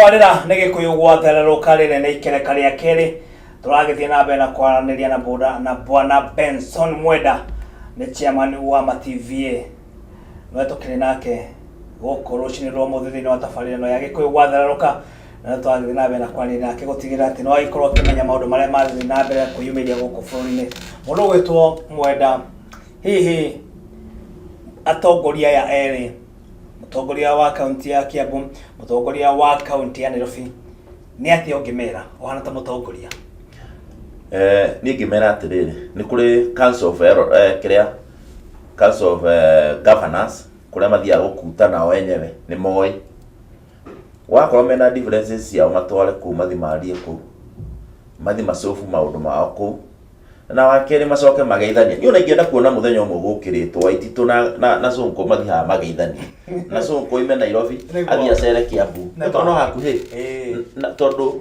Tabarĩra nĩ Gĩkũyũ gwathererũka rĩrĩ nĩ ikereka rĩa kerĩ. Tũragĩthiĩ na mbere na kwaranĩria na bũra na bwana Benson Mwenda, nĩ chairman wa ma-TVA. Nĩwe tũkĩrĩ nake gũkũ rũcinĩ rwa ũmũthĩ thĩinĩ wa tabarĩra ĩno ya Gĩkũyũ gwathererũka. Na tũragĩthiĩ na mbere na kwaranĩria nake gũtigĩrĩra atĩ nĩ wagĩkorwo ũkĩmenya maũndũ marĩa marathiĩ na mbere kwĩyumĩria gũkũ bũrũri-inĩ. Mũndũ ũgwĩtwo Mwenda, hihi atongoria aya erĩ, mũtongoria wa kaunti ya Kiambu, mũtongoria wa kaunti ya Nairobi, nĩ atĩa ũngĩmera ũhana ta mũtongoria? Niĩ ngĩmera atĩrĩrĩ, nĩ kũrĩ council of kĩrĩa council of governors, kũrĩa mathiaga gũkuta nao enyewe nĩ moĩ. Wakorwo mena differences ciao matware kũu, mathi marie kũu, mathi macobu maũndũ mao kũu. Na wa kerĩ macoke mageithanie. Niĩ ona ingĩenda kuona mũthenya ũmwe gũkĩrĩtwo Waititũ na Sonko mathiĩ haha mageithanie. Na Sonko oime Nairobi Nĩguo. athiĩ acere Kiambu. Nĩguo. Tondũ no hakuhĩ. Na tondũ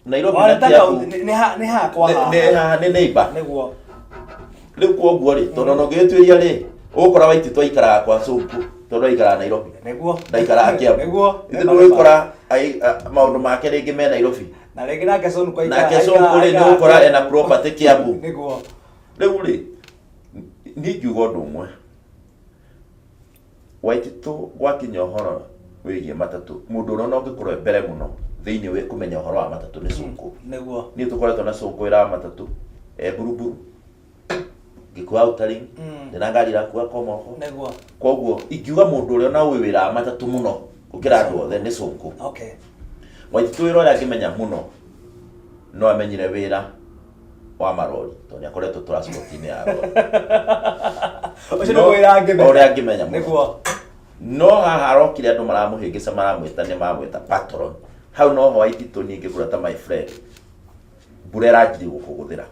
Nairobi na Wareta Kiambu kaunti nĩ hakwa nĩ haha. haha nĩ neighbor. Nĩguo. Rĩu kwoguo rĩ, tondũ ona ũngĩgĩtuĩria rĩ, ũgũkora Waititũ aikaraga kwa Sonko tondũ aikaraga Nairobi. Nĩguo. Ndaikaraga Kiambu. Nĩguo. Ithe ndũgũkora maũndũ make rĩngĩ me Nairobi. Na rĩngĩ nake Sonko Nake Sonko rĩ, nĩ ũgũkora ena property Kiambu. Nĩguo. Rĩu rĩ, niĩ ingiuga ũndũ ũmwe, Waititũ gwakinya ũhoro wĩgiĩ matatũ, mũndũ ũrĩa ona ũngĩkorwo e mbere mũno thĩinĩ wĩ kũmenya ũhoro wa matatũ nĩ Sonko. Nĩguo. Niĩ tũkoretwo na Sonko wĩra wa matatũ, e mburuburu, ngĩkua outering, ndĩna ngari ĩrakua kwa moko. Nĩguo. Koguo ingiuga mũndũ ũrĩa ona ũĩ wĩra wa matatũ mũno gũkĩra andũ othe nĩ Sonko. Waititũ wĩra ũrĩa angĩmenya mũno no amenyire wĩra wa marori tondũ nĩ akoretwo transport-inĩ ya rori. Ũcio nĩguo wĩra angĩmenya. Ũrĩa angĩmenya mũno. Nĩguo. No haha arokire andũ maramũhĩngĩca, maramwĩta nĩ maramwĩta patron. Hau noho Waititũ niĩ ingĩkũra ta my friend, mbura ĩranjirie gũkũgũthĩra.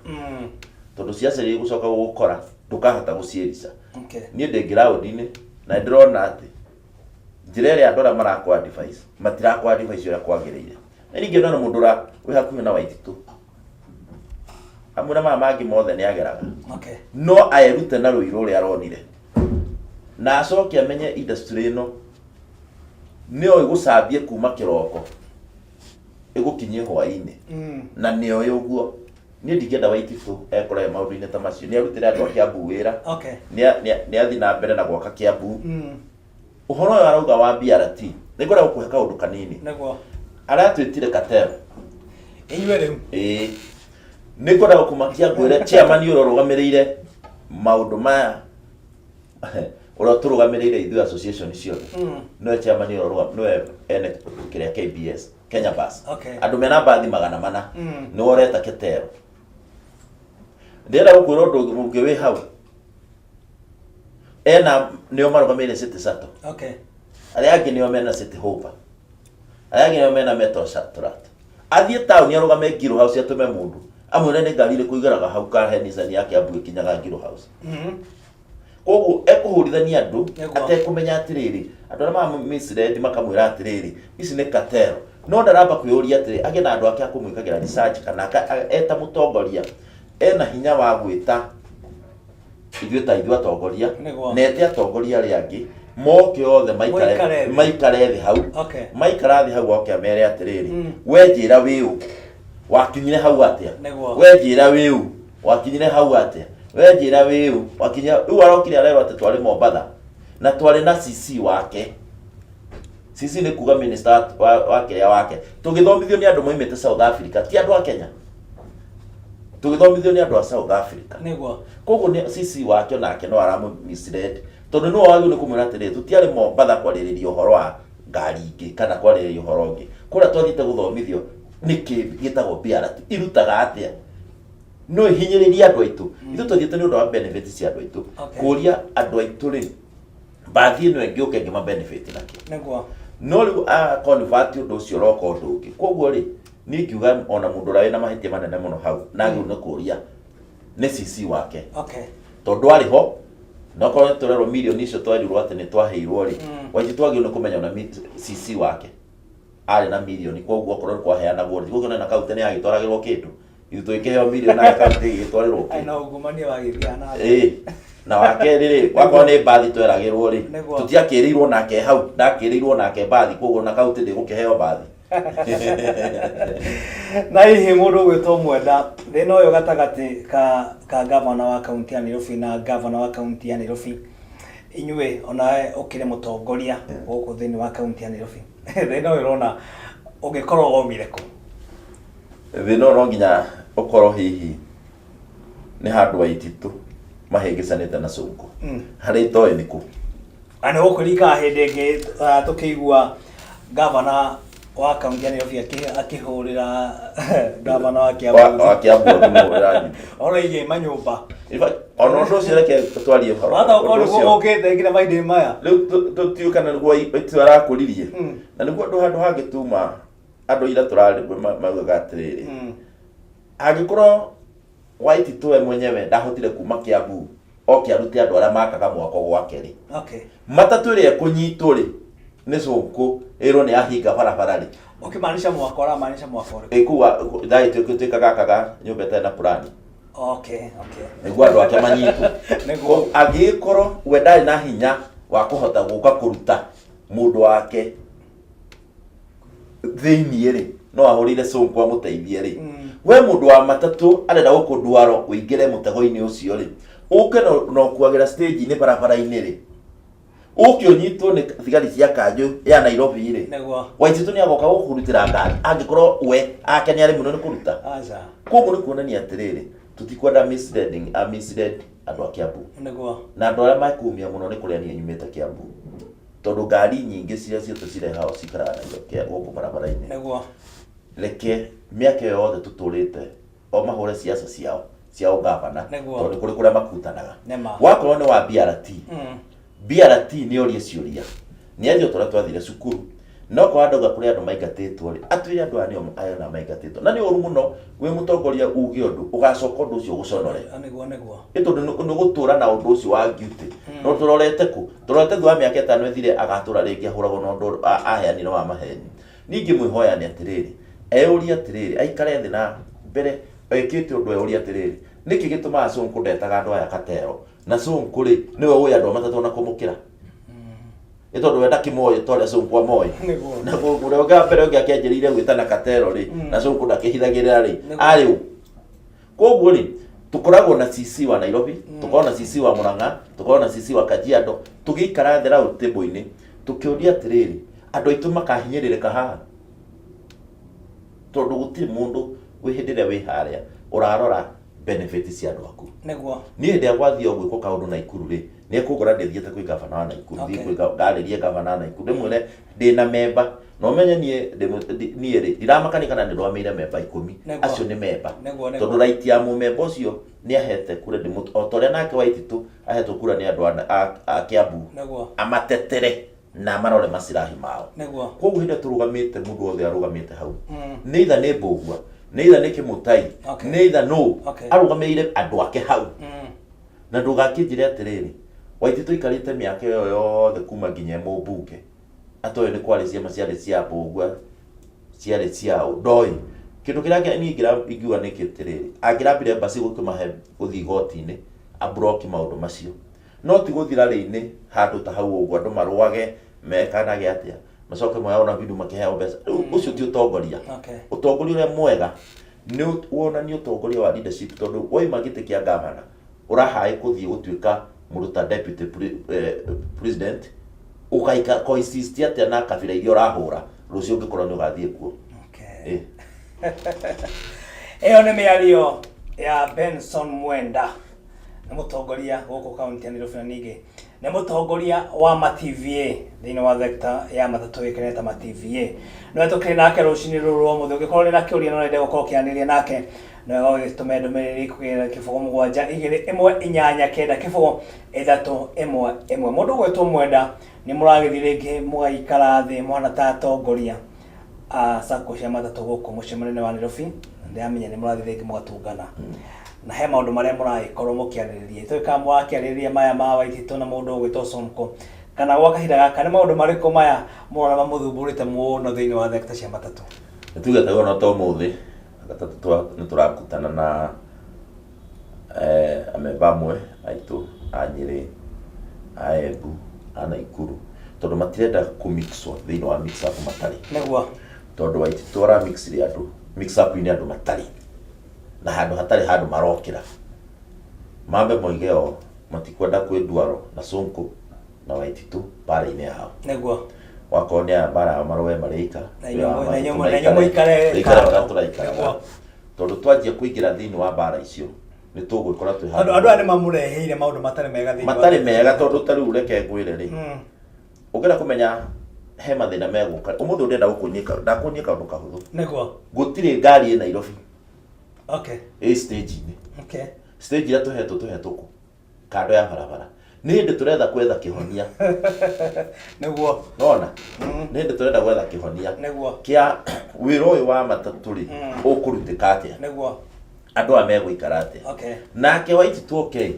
Tondũ ciaca iria igũcoka gũgũkora ndũkahota gũciĩrica. Niĩ ndĩ ground-inĩ na nĩndĩrona atĩ njĩra ĩrĩa andũ arĩa marakũ advice matirakũ advice ũrĩa kwagĩrĩire. Na ningĩ ndona mũndũ ũrĩa wĩ hakuhĩ na Waititũ hamwe na maya mangĩ mothe nĩ ageraga. No aerute na rũirũ ũrĩa aronire na acoke amenye industry ĩno nĩyo ĩgũcambie kuma kĩroko ĩgũkinyie hwaĩ-inĩ. Na nĩoĩ ũguo. Niĩ ndingĩenda Waititũ ekore maũndũ-inĩ ta macio. Nĩ arutĩre andũ a Kiambu wĩra. Nĩ athiĩ na mbere na gwaka Kiambu. Ũhoro ũyũ arauga wa BRT, nĩ ngwenda gũkũhe kaũndũ kanini. Nĩguo. Aratwĩtire cartel. Inyuĩ rĩu. Ĩĩ. Nĩ ngwenda gũkũmakia ngwĩre chairman ũrĩa ũrũgamĩrĩire maũndũ maya, ũrĩa ũtũrũgamĩrĩire ithuĩ association ciothe. Nĩwe chairman ũrĩa nĩwe ene kĩrĩa KBS, Kenya Bus. Andũ mena mbathi 400. Nĩwe ũreta ketero. Ndĩrenda gũkwĩra ũndũ ũngĩ wĩ hau. Ena nĩo marũgamĩrĩire City Shuttle. Arĩa angĩ nĩo mena City Hopper. Arĩa angĩ nĩo mena Metro Shuttle. Athiĩ taũni arũgame Ngiro House atũme mũndũ amwĩre nĩ ngari ĩrĩkũ igeraga hau kahe Nissan ya Kiambu ĩkinyaga Ngiro House. Koguo ekũhũrithania andũ atekũmenya atĩrĩrĩ, andũ arĩa mara mislead makamwĩra atĩrĩrĩ, ici nĩ cartel. No ndaramba kwĩyũria atĩrĩ, agĩe na andũ ake a kũmwĩkagĩra research kana eta mũtongoria ena hinya wa gwĩta ithuĩ ta ithuĩ atongoria. Nĩguo. Na ete atongoria arĩa angĩ moke othe maikare Mũikare thĩ. maikare thĩ hau. Maikara thĩ hau oke amere atĩrĩrĩ, we njĩra wĩ ũ, wakinyire hau atĩa? Nĩguo. We njĩra wĩ ũ, wakinyire hau atĩa? We njĩra wĩ ũ, wakinyire rĩu arokire arerwo atĩ twarĩ Mombatha na twarĩ na CC wake. CC nĩ kuga minister wa kĩrĩa wake. Tũgĩthomithio nĩ andũ moimĩte South Africa, ti andũ a Kenya. Tũgĩthomithio nĩ andũ a South Africa. Nĩguo. Koguo nĩ CC wake onake no aramũ mislead tondũ nĩwe wagĩrĩirwo nĩ kũmwĩra atĩrĩrĩ, tũtiarĩ Mombatha kwarĩrĩria ũhoro wa ngari ingĩ kana kwarĩrĩria ũhoro ũngĩ. Kũrĩa twathiĩte gũthomithio nĩ kĩ gĩtagwo BRT, irutaga atĩa? No ĩhinyĩrĩrie andũ aitũ. Ithuĩ twathiĩte nĩ ũndũ wa benefit cia andũ aitũ. Kũria andũ aitũ rĩ, mbathi ĩno ĩngĩũka ĩngĩma benefit nakĩ? Nĩguo. No rĩu a convert ũndũ ũcio ũroka ũndũ ũngĩ. Koguo rĩ, niĩ ingiuga ona mũndũ ũrĩa wĩna mahĩtia manene mũno hau na agĩrĩirwo nĩ kũria nĩ CC wake. Tondũ arĩ ho, na okorwo nĩ tũrerwo mirioni icio twerirwo atĩ nĩ twaheirwo rĩ, Waititũ agĩrĩirwo nĩ kũmenya ona CC wake arĩ na mirioni, koguo okorwo nĩ kwaheanagwo rĩ, koguo na kaunti nĩ yagĩtwaragĩrwo kĩndũ. Ithuĩ tũgĩkĩheo mirioni na kaunti ĩgĩtwarĩrwo Ai kĩndũ. na ungumania wagĩthiaga na mbere. Ĩĩ. Na wa kerĩ rĩ, wakorwo nĩ mbathi tweragĩrwo rĩ, Nĩguo. tũtiakĩrĩirwo nake hau, ndakĩrĩirwo nake mbathi, koguo na kaunti ndĩgũkĩheo mbathi. Na hihi mũndũ ũgwĩtwo Mwenda, thĩna ũyũ gatagatĩ ka gavana wa kaunti ya Nairobi na gavana wa kaunti ya Nairobi, inyuĩ onawe ũkĩrĩ mũtongoria gũkũ thĩinĩ wa kaunti ya Nairobi, thĩna ũyũ ũrona ũngĩkorwo waumire kũ? Thĩna ũyũ no nginya ũkorwo hihi nĩ handũ Waititũ mahĩngĩcanĩte na Sonko. Harĩa itoĩ nĩ kũ. Na nĩ gũkũririkana hĩndĩ ĩngĩ tũkĩigua gavana wa kaunti ya Nairobi akĩhũrĩra gavana wa Kiambu Wa Kiambu akĩmũhũrĩra thimũ. Ũhoro wĩgiĩ manyũmba. In fact, ona ũndũ ũcio reke twarie ũhoro. Wahota gũkorwo Ũndũ nĩguo ũcio- ũkĩte nginya mahinda maya. Rĩu tũtiũĩ kana nĩguo Waititũ arakũririe. Na nĩguo andũ handũ hangĩtuma andũ ira tũrarĩ maugaga atĩrĩrĩ. Angĩkorwo Waititũ we mwenyewe ndahotire kuma Kiambu oke arute andũ arĩa makaga mwako gwake rĩ. Matatũ ĩrĩa ĩkũnyitwo rĩ nĩ Sonko ĩrwo nĩ yahinga barabara rĩ. Ũkĩmaanisha mwako ũramaanisha mwako ũrĩkũ? Ĩ kũu ndagĩtuĩka gakaga nyũmba ĩtarĩ na purani. Nĩguo andũ ake manyitwo. Nĩguo. Angĩgĩkorwo we ndarĩ na hinya wa kũhota gũka kũruta mũndũ wake thĩiniĩ rĩ no ahũrĩire Sonko amũteithie rĩ. We mũndũ wa matatũ arenda gũkũndwaro ũingĩre mũtego-inĩ ũcio rĩ, ũke na ũkuagĩra stage-inĩ barabara-inĩ rĩ, ũke ũnyitwo nĩ thigari cia kanjũ ya Nairobi rĩ, Nĩguo. Waititũ nĩ agoka gũkũrutĩra ngari angĩkorwo we ake nĩ aremwo nĩ kũruta. Aca. Koguo nĩ kuonania atĩrĩrĩ, tũtikwenda misleading, a mislead andũ a Kiambu. Nĩguo. Na andũ arĩa mekumia mũno nĩ kũrĩa niĩ nyumĩte Kiambu. Tondũ ngari nyingĩ ciria ciitũ cirehagwo cikaraga Nairobi gũkũ barabara-inĩ. Nĩguo. Reke mĩaka ĩyo yothe tũtũrĩte o mahũre ciaca ciao cia ũgavana. Nĩguo. Tondũ kũrĩ kũrĩa makutanaga. Nĩma. Wakorwo nĩ wa BRT. BRT nĩ orie ciũria. Nĩ arie o ta ũrĩa twathire cukuru. No korwo andauga kũrĩ andũ maingatĩtwo rĩ, atwĩre andũ aya nĩo aya na maingatĩtwo. Na nĩ ũru mũno wĩ mũtongoria uge ũndũ ũgacoka ũndũ ũcio ũgũconore. Nĩguo, nĩguo. Nĩ tondũ nĩ ũgũtũra na ũndũ ũcio wa guilty. No tũrorete kũ? Tũrorete thutha wa mĩaka ĩtano ĩthire agatũra rĩngĩ ahũragwo na ũndũ aheanire wa maheni. Niĩ ingĩmwĩhoya nĩ atĩrĩrĩ, eyũrie atĩrĩrĩ, aikare thĩ na mbere ekĩte ũndũ eyũrie atĩrĩrĩ, nĩkĩ gĩtũmaga Sonko ndetaga andũ aya katero? Na Sonko rĩ, nĩwe ũĩ andũ a matatũ ona kũmũkĩra. Nĩ tondũ we ndakĩmoĩ ta ũrĩa Sonko amoĩ. Nĩguo. Na ũrĩa ũngĩ wa mbere ũngĩ akĩanjĩrĩire gwĩtana katero rĩ, na Sonko ndakĩhithagĩrĩra rĩ, Nĩguo. arĩ ũ? Koguo rĩ, tũkoragwo na CC wa Nairobi, tũkoragwo na CC wa Murang'a, tũkoragwo na CC wa Kajiado, tũgĩikara thĩ round table-inĩ, tũkĩũria atĩrĩrĩ, andũ aitũ makahinyĩrĩrĩka haha? Tondũ gũtirĩ mũndũ wĩ hĩndĩ ĩrĩa wĩ harĩa ũrarora benefit cia andũ aku. Nĩguo. Niĩ hĩndĩ ĩrĩa gwathiĩ o gwĩkwo kaũndũ Naikuru rĩ, nĩ ekũngora ndĩthiĩte kwĩ gavana wa Naikuru, thiĩ kwĩ ngarĩrie gavana wa Naikuru, ndĩmwĩre ndĩna memba, na ũmenye niĩ niĩ rĩ, ndiramakania kana nĩ ndwamĩire memba ikũmi, acio nĩ memba. Nĩguo, nĩguo. Tondũ right ya mũmemba ũcio nĩ ahete kura ndĩmũ, o ta ũrĩa nake Waititũ ahetwo kura nĩ andũ a Kiambu, Nĩguo. amatetere na amarore macirahi mao. Nĩguo. Koguo hĩndĩ ĩrĩa tũrũgamĩte mũndũ wothe arũgamĩte hau, nĩ either nĩ Mbũgua, nĩ either nĩ Kĩmũtai, nĩ either nũ, arũgamĩrĩire andũ ake hau. Na ndũgakĩnjĩre atĩrĩrĩ, Waititũ aikarĩte mĩaka ĩyo yothe kuma nginya e mũmbunge, atoĩ nĩ kwarĩ ciama ciarĩ cia Mbũgua, ciarĩ cia ũ, ndoĩ. Kĩndũ kĩrĩa niĩ ingiuga nĩ atĩrĩrĩ, angĩrambire embassy gũkĩmahe gũthiĩ igoti-inĩ, a block maũndũ macio. No ti gũthiĩ rally-inĩ handũ ta hau ũguo andũ marũage, mekanage atĩa, macoke moyagwo na video makĩheo mbeca. Rĩu ũcio ti ũtongoria. Ũtongoria ũrĩa mwega nĩ wonanie ũtongoria wa leadership tondũ wauma gĩtĩ kĩa ngavana ũrahaĩ kũthiĩ gũtuĩka mũndũ ta deputy president ũgaika coexist atĩa na kabira iria ũrahũra rũciũ ũngĩkorwo nĩ ũgathiĩ kuo. Ĩyo nĩ mĩario ya Benson Mwenda, nĩ mũtongoria gũkũ kaunti ya Nairobi na ningĩ nĩ mũtongoria wa ma TVA thĩinĩ wa thekta ya matatũ ĩkenete ma TVA. Nĩwe tũkĩrĩ nake rũcinĩ rũrũ rwa ũmũthĩ. Ũngĩkorwo ũrĩ na kĩũria na ũrenda gũkorwo ũkĩaranĩria nake, nĩ wega ũgĩtũme ndũmĩrĩri kũgerera 0 7 2 1 8 9 0 3 1 1. Mũndũ ũgwĩtwo Mwenda nĩ mũragĩthiĩ rĩngĩ mũgaikara thĩ mũhana ta atongoria a sacco cia matatũ gũkũ mũciĩ mũnene wa Nairobi. Ndĩramenya nĩ mũrathiĩ rĩngĩ mũgatũngana na he maũndũ marĩa mũragĩkorwo mũkĩarĩrĩria. Itũĩ kana mũrakĩarĩrĩria maya ma Waititũ na mũndũ ũgwĩtwo Sonko, kana gwa kahinda gaka nĩ maũndũ marĩkũ maya mũrona mamũthumbũrĩte mũno thĩinĩ wa thekta cia matatũ? Nĩ tuge ta ũguo ta ũmũthĩ gatatũ nĩ tũrakutana na amemba amwe aitũ a Nyĩrĩ, a Embu, a Naikuru, tondũ matirenda kũ mix wo thĩinĩ wa mix up matarĩ. Nĩguo. Tondũ Waititũ ara mix andũ, mix up inĩ andũ matarĩ na handũ hatarĩ handũ marokĩra. Mambe moige o matikwenda kwĩ ndwaro na Sonko na Waititũ mbara-inĩ yao. Wakorwo nĩ aya mbara yao marũe marĩ ika. Na inyuĩ na inyuĩ na inyuĩ mũikare tũikare kando. Harĩa tũraikaraga. Tondũ twanjia kũingĩra thĩinĩ wa mbara icio nĩ tũgwĩkora twĩ Andũ andũ aya nĩ mamũreheire maũndũ matarĩ mega thĩinĩ wa matarĩ mega, tondũ ta rĩu reke ngwĩre rĩ, ũngĩenda kũmenya he mathĩna megũka ũmũthĩ, ũndĩenda gũkuonia, ndakuonia kaũndũ kahũthũ. Gũtirĩ ngari ĩ Nairobi ĩ stage-inĩ. Stage iria tũhetwo kũ kando ya barabara. Nĩ hĩndĩ tũretha gwetha kĩhonia. Nona nĩ hĩndĩ tũrenda gwetha kĩhonia kĩa wĩra ũyũ wa matatũ rĩ, ũkũrutĩka atĩa, andũ aya megũikara atĩa. Nake Waititũ oke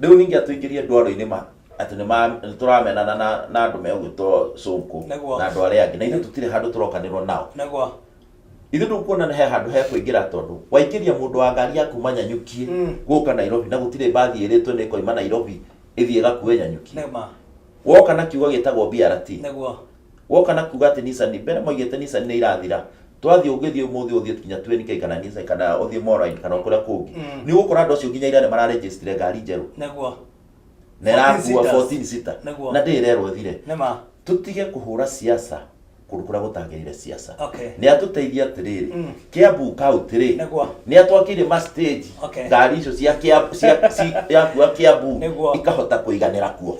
rĩu ningĩ atũingĩrie ndwaro-inĩ ma atĩ nĩ tũramenana na andũ megwĩtwo Sonko na andũ arĩa angĩ, na ithuĩ tũtirĩ handũ tũrokanĩrwo nao. Ithuĩ ndũkuona he handũ he kũingĩra, tondũ waingĩria mũndũ wa ngari ya kuma Nyanyuki gũka Nairobi, na gũtirĩ mbathi ĩrĩtwo nĩ ĩkoima Nairobi ĩthiĩ ĩgakue Nyanyuki. Woka na kiugo gĩtagwo BRT, woka na kuga atĩ Nissan, mbere moigĩte Nissan nĩ irathira. Twathiĩ, ũngĩthiĩ ũmũthĩ, ũthiĩ nginya 20K kana Nissan kana ũthiĩ Moraine kana kũrĩa kũngĩ, nĩ ũgũkora andũ acio nginya ira nĩ mararegistire ngari njerũ na 14 ĩrakua seaters. 14 seater na ndĩ ĩrerwo ĩthire. Tũtige kũhũra siasa kũndũ kũrĩa gũtagĩrĩire siasa. Nĩ atũteithia atĩrĩrĩ, Kiambu County rĩ, nĩ atwakĩire ma stage, ngari icio cia yakua Kiambu ikahota kũiganĩra kuo.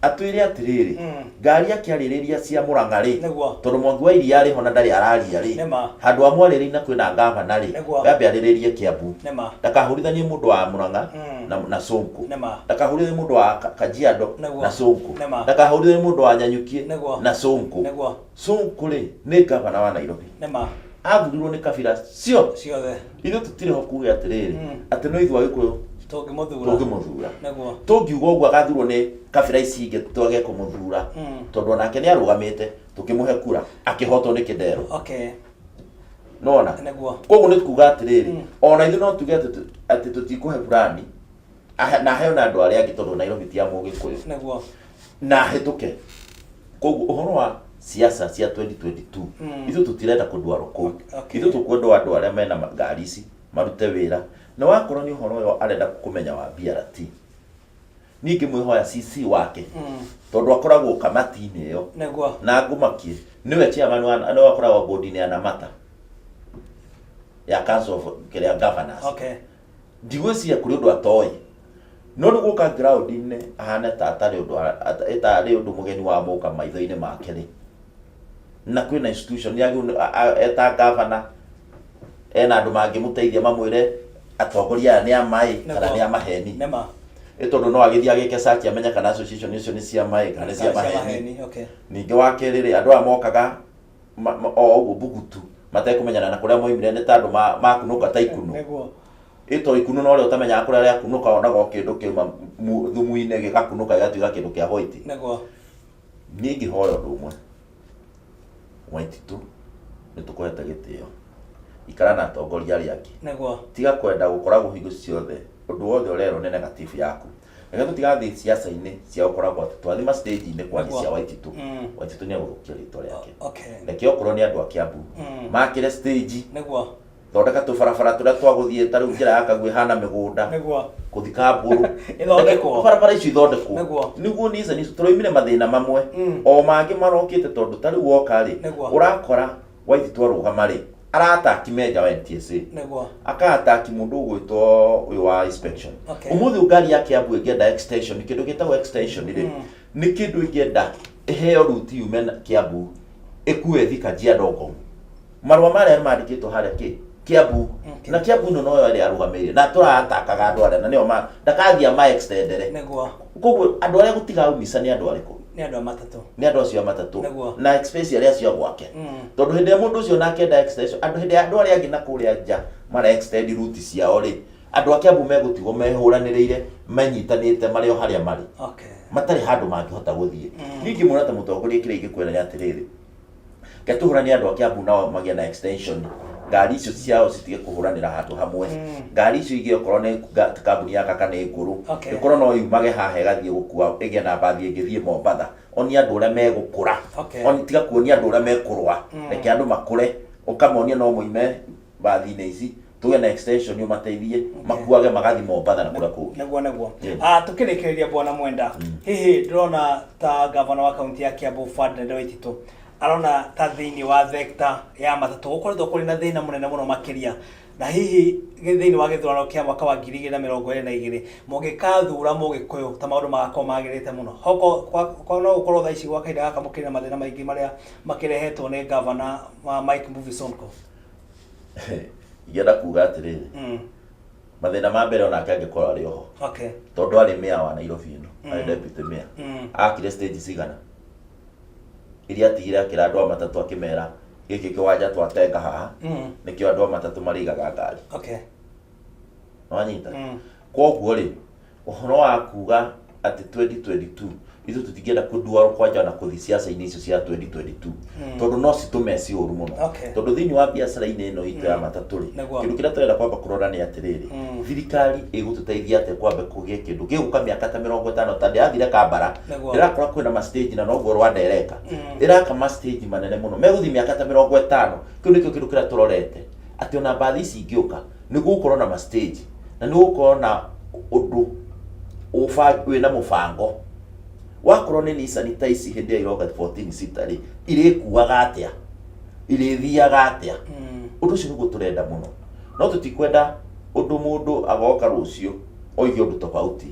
Atwĩre atĩrĩrĩ, ngari akĩarĩrĩria cia Mũrang'a rĩ, tondũ Mwangi wa Iria arĩ ho na ndarĩ araria rĩ, handũ ha mwarĩrĩria na kwĩna gavana rĩ, wambe arĩrĩrie Kiambu. Ndakahũrithanie mũndũ wa Mũrang'a na Sonko, ndakahũrithanie mũndũ wa Kajiado na Sonko, ndakahũrithanie mũndũ wa Nyanyukie na Sonko. Sonko rĩ, nĩ gavana wa Nairobi, athurirwo nĩ kabira cio ciothe. Ithuĩ tũtirĩ ho kuga atĩrĩrĩ, atĩ no ithuĩ Agĩkũyũ tũngĩmũthura. Tũngĩmũthura. Tũngiuga ũguo agathurwo nĩ kabira ici ingĩ, twage kũmũthura, tondũ onake nĩ arũgamĩte, tũkĩmũhe kura, akĩhotwo nĩ Kĩndero. Nona koguo nĩ kuga atĩrĩrĩ, ona ithuĩ no tuge atĩ tũtikũhe fulani na aheo na andũ arĩa angĩ, tondũ Nairobi ti ya Mũgĩkũyũ na ahĩtũke. Koguo ũhoro wa siasa cia 2022, ithuĩ tũtirenda kũndwarwo kũu. Ithuĩ tũkwenda andũ arĩa mena ngari ici marute wĩra, na wakorwo nĩ ũhoro ũyũ arenda kũmenya wa BRT, niĩ ngĩmwĩhoya CC wake, tondũ akoragwo kamati-inĩ ĩyo, na ngũmakie nĩwe chairman wa, nĩwe akoragwo board-inĩ ya Namata ya Council of kĩrĩa Governors. Ndigwĩciria kũrĩ ũndũ atoĩ, no nĩ gũka ground-inĩ ahane ta atarĩ ũndũ ĩtarĩ ũndũ mũgeni wa mũka maitho-inĩ make rĩ, na kwĩna institution nĩ agĩrĩirwo eta governor, ena andũ mangĩmũteithia mamwĩre atongoria aya nĩ a maĩ kana nĩ a maheni. Ĩ tondũ no agĩthiĩ agĩke search amenye kana association icio nĩ cia maĩ kana nĩ cia Kana cia maheni. Maheni, okay. Ningĩ wa kerĩ rĩ, andũ aya mokaga o ũguo mbugutu matekũmenyana na kũrĩa moimire, nĩ ta andũ makunũka ta ikunũ. Ĩ to ikunũ no ũrĩa ũtamenyaga kũrĩa rĩakunũka, wonaga o kĩndũ kĩauma thumu-inĩ gĩgakunũka gĩgatuĩka kĩndũ kĩa white. Niĩ ingĩhoya ũndũ ũmwe, Waititũ, nĩ tũkũhete gĩtĩo, ikara na atongoria arĩa angĩ. Tiga kwenda gũkoragwo hingo ciothe ũndũ wothe ũrerwo nĩ negative yaku. Reke tũtigathiĩ ciaca-inĩ cia gũkoragwo atĩ twathiĩ ma stage-inĩ kwaria cia Waititũ, Waititũ nĩ egũthũkia rĩtwa rĩake. Reke okorwo nĩ andũ a Kiambu makĩre stage, thondeka tũbarabara tũrĩa twa gũthiĩ, ta rĩu njĩra ya Kagui ĩhana mĩgũnda, kũthika mbũrũ. Ithondekwo. Barabara icio ithondekwo. Nĩguo Nissan icio tũroimire mathĩna mamwe, o mangĩ marokĩte, tondũ ta rĩu woka rĩ, ũrakora Waititũ arũgama rĩ, arataki menja wa NTSA, akaataki mũndũ ũgwĩtwo ũyũ wa inspection. Ũmũthĩ ngari ya Kiambu ĩngĩenda extension, kĩndũ gĩtagwo extension rĩ, nĩ kĩndũ ĩngĩenda ĩheo ruti yume na Kiambu ĩkue ĩthiĩ Kajiado Ngong, marũa marĩa mandĩkĩtwo harĩa kĩ Kiambu. Na Kiambu ĩno noyo ĩrĩa arũgamĩrĩire na tũratakaga andũ arĩa na nĩo ma ndakathiĩ ama extendere. Koguo andũ arĩa gũtigaumisa nĩ andũ arĩkũ? Nĩ andũ a matatũ. Nĩ andũ acio a matatũ. Na especially acio a gwake, tondũ hĩndĩ ĩrĩa mũndũ ũcio nake enda extension, andũ hĩndĩ ĩrĩa andũ arĩa angĩ na kũrĩa nja mara extend route ciao rĩ, andũ a Kiambu megũtigwo mehũranĩrĩire manyitanĩte marĩ o harĩa marĩ, matarĩ handũ mangĩhota gũthiĩ. Niĩ ingĩmuona ta mũtongoria, kĩrĩa ingĩkwĩra nĩ atĩrĩrĩ, reke tũhũranie andũ a Kiambu nao magĩe na extension Ngari icio ciao citige kũhũranĩra handũ hamwe. Ngari icio igĩe okorwo nĩ kambuni ya kaka nĩ ngũrũ, ĩkorwo no yumage haha ĩgathiĩ gũkua, ĩgĩe na mbathi ĩngĩthiĩ Mombatha. Onia andũ ũrĩa megũkũra. Tiga kuonia andũ ũrĩa mekũrũa. Reke andũ makũre, ũkamonia no moime mbathi-inĩ ici, tũgĩe na extension ũmateithie makuage magathi Mombatha na kũrĩa kũngĩ. Nĩguo, nĩguo. Ah, tũkĩrĩkĩrĩria, bwana Mwenda, hihi ndĩrona ta gavana wa kaunti ya Kiambu Ferdinand Waititu arona ta thĩinĩ wa thekta ya matatũ gũkoretwo kũrĩ na thĩna mũnene mũno makĩria, na hihi thĩinĩ wa gĩthurano kĩa mwaka wa 2022 mũngĩkathura mũgĩkũyũ ta maũndũ magakorwo magĩrĩte mũno hoko no gũkorwo thaa ici gwa kahinda gaka mũkĩrĩ na mathĩna maingĩ marĩa makĩrehetwo nĩ gavana wa Mike Mbuvi Sonko? Ingĩenda kuga atĩrĩrĩ, mathĩna ma mbere onake angĩkorwo arĩ oho, tondũ arĩ mayor wa Nairobi ĩno, arĩ deputy mayor, akire stage cigana iria atigire akĩra andũ a matatũ akĩmera gĩkĩ kĩwanja twatenga haha nĩkĩo andũ a matatũ marĩigaga ngari. Nĩwanyita? Koguo rĩ, ũhoro wa kuga atĩ 2022 ithuĩ tũtingĩenda kũndua kwanja na kũthi ciaca-inĩ icio cia 2022, tondũ no citũmeci ũru mũno. Tondũ thĩinĩ wa biacara-inĩ ĩno itũ ya matatũ rĩ, kĩndũ kĩrĩa tũrenda kwamba kũrora nĩ atĩrĩrĩ, thirikari ĩgũtũteithia atĩa kwambe kũgĩe kĩndũ gĩgũka mĩaka ta 50? Ta ndĩrathire Kambara, ndĩrakora kwĩna ma stage, na noguo Rwanda ĩreka, ĩraka ma stage manene mũno megũthiĩ mĩaka ta 50. Kĩu nĩkĩo kĩndũ kĩrĩa tũrorete, atĩ ona mbathi ici ingĩũka nĩ gũgũkorwo na ma stage na nĩ gũgũkorwo na ũndũ wĩna mũbango. Wakorwo nĩ Nissan ta ici hĩndĩ ĩrĩa iroka 14 seater rĩ, irĩkuaga atĩa, irĩthiaga atĩa? Ũndũ ũcio nĩguo tũrenda mũno, no tũtikwenda ũndũ mũndũ agoka rũciũ oige ũndũ tofauti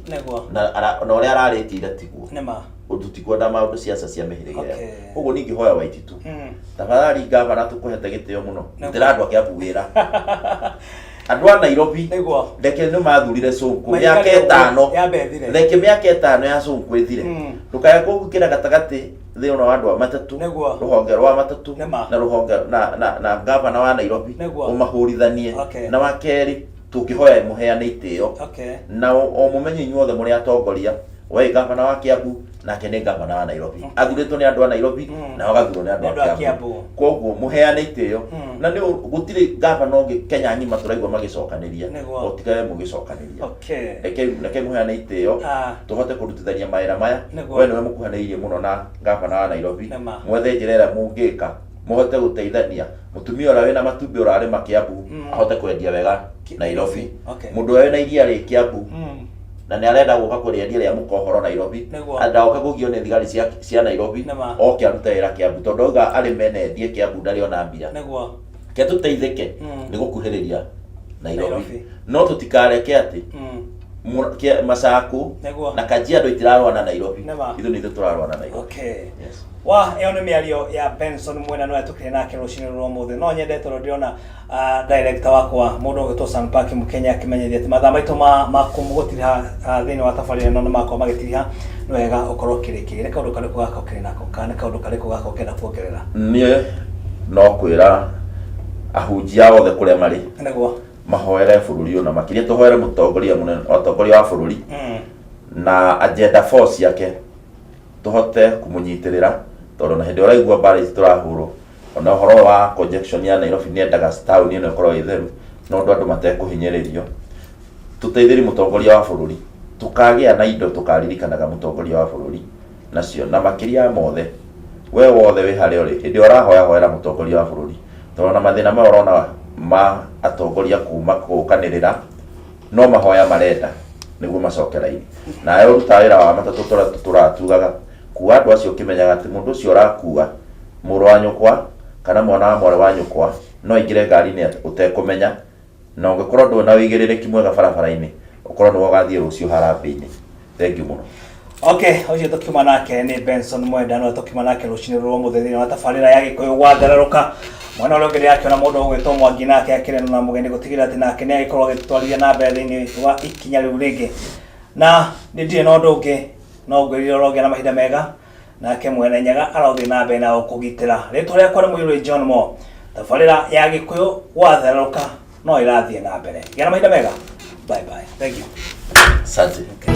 na ũrĩa ararĩtie ira tiguo. Nĩma. Ũndũ tũtikwenda maũndũ ciaca cia mĩhĩrĩga ĩyo. Koguo ningĩhoya Waititu, tafadhali gavana, tũkũhete gĩtĩo mũno, rutĩra andũ a Kiambu wĩra, andũ a Nairobi. Reke nĩ mathurire Sonko Maikare mĩaka ũguo, 5. Yambe ĩthire. Reke mĩaka 5 ya Sonko ĩthire. Ndũkae kũgũkĩra gatagatĩ thĩna wa andũ a matatũ, rũhonge rwa matatũ na rũhonge na gavana wa Nairobi, ũmahũrithanie. Na wa kerĩ, tũngĩhoya mũheane itĩo na o mũmenye inyuothe mũrĩ atongoria. We gavana wa Kiambu, nake nĩ gavana wa Nairobi, athurĩtwo nĩ andũ a Nairobi, na agathurwo nĩ andũ Nĩ andũ a a Kiambu. Kiambu. Koguo mũheane itĩo, na nĩ gũtirĩ gavana ũngĩ Kenya ng'ima tũraigua magĩcokanĩria, o tiga we mũgĩcokanĩria. Reke mũheane itĩo, tũhote kũrutithania mawĩra maya. We nĩwe mũkuhanĩrĩirie mũno na gavana wa Nairobi. Mwethe njĩra ĩrĩa mũngĩka mũhote gũteithania, mũtumia ũrĩa wĩna matumbĩ ũrarĩma Kiambu ahote kwendia wega Nairobi, mũndũ ũrĩa wĩna iria rĩ Kiambu na nĩ arenda gũka kũrĩendia rĩa mũkohoro Nairobi, ndoke kũgio nĩ thigari cia Nairobi, oke arute wĩra Kiambu, tondũ auga arĩme na endie Kiambu ndarĩ ona mbia. Ke tũteithĩke nĩ gũkuhĩrĩria Nairobi, Nairobi. No tũtikareke atĩ Masaku na Kajiado itirarũa na Nairobi. Ithuĩ nĩ ithuĩ tũrarũa na Nairobi. Yes. Wa ĩyo nĩ mĩario ya Benson Mwenda no tũkĩrĩ nake rũcinĩ rwa ũmũthĩ. No nyende tondũ ndĩrona director wakwa, mũndũ ũgĩtwo San Park Mũkenya, akĩmenyithia atĩ mathaa maitũ ma kũmũgũtiriha thĩinĩ wa tabarĩra ĩno nĩ makorwo magĩtiriha. Nĩ wega ũkorwo ũkĩrĩkĩria. Nĩ kaũndũ karĩkũ gaka ũkĩrĩ nako, kana nĩ kaũndũ karĩkũ gaka ũngĩenda kuongerera? Niĩ no kwĩra ahunjia othe kũrĩa marĩ mahoere bũrũri ũyũ, na makĩria tũhoere mũtongoria mũnene, mũtongoria wa bũrũri na agenda four ciake, tũhote kũmũnyitĩrĩra, tondũ na hĩndĩ ĩrĩa ũraigua mbara ici tũrahũrwo, ona ũhoro wa congestion ya Nairobi, nĩ endaga town ĩno ĩkorwo ĩ theru na ũndũ andũ matekũhinyĩrĩrio. Tũteithĩrie mũtongoria wa bũrũri, tũkagĩa na indo tũkaririkanaga mũtongoria wa bũrũri nacio. Na makĩria ya mothe, we wothe wĩ harĩa ũrĩ, hĩndĩ ĩrĩa ũrahoya, hoera mũtongoria wa bũrũri, tondũ ona mathĩna maya ũrona ma atongoria kuma gũkanĩrĩra, no mahoya marenda nĩguo macoke raini. Nawe ũrutaga wĩra wa matatũ tũrĩa tũratugaga kuwa andũ acio, ũkĩmenyaga atĩ mũndũ ũcio ũrakua, mũrũ wa nyũkwa kana mwana wa mwarĩ wa nyũkwa, no aingĩre ngari-inĩ ũtekũmenya, na ũngĩkorwo ndũrĩ na ũigĩrĩrĩki mwega barabara-inĩ, ũkorwo nĩwe ũgathiĩ rũciũ harambĩ-inĩ. Thank you mũno. Okay, ũcio tũkiuma nake nĩ Benson Mwenda, no tũkiuma nake rũcinĩ rwa ũmũthĩ thĩinĩ wa tabarĩra ya Gĩkũyũ gwathererũka. Mwena ũrĩa ũngĩ ndĩrakĩona mũndũ ũgwĩtwo Mwangi nake akĩrĩ na mũgeni gũtigĩrĩra atĩ nake nĩ agĩkorwo agĩtwarithia na mbere thĩinĩ wa ikinya rĩu rĩngĩ. Na nĩ ndirĩ na ũndũ ũngĩ, no ngwĩrire ũrogĩa na mahinda mega, nake Mwene Nyaga arothiĩ na mbere na gũkũgitĩra. Rĩtwa rĩakwa nĩ Mũirũrĩ John Mo. Tabarĩra ya Gĩkũyũ gwathererũka no ĩrathiĩ na mbere. Gĩa na mahinda mega. Bye bye. Thank you. Asante. Okay.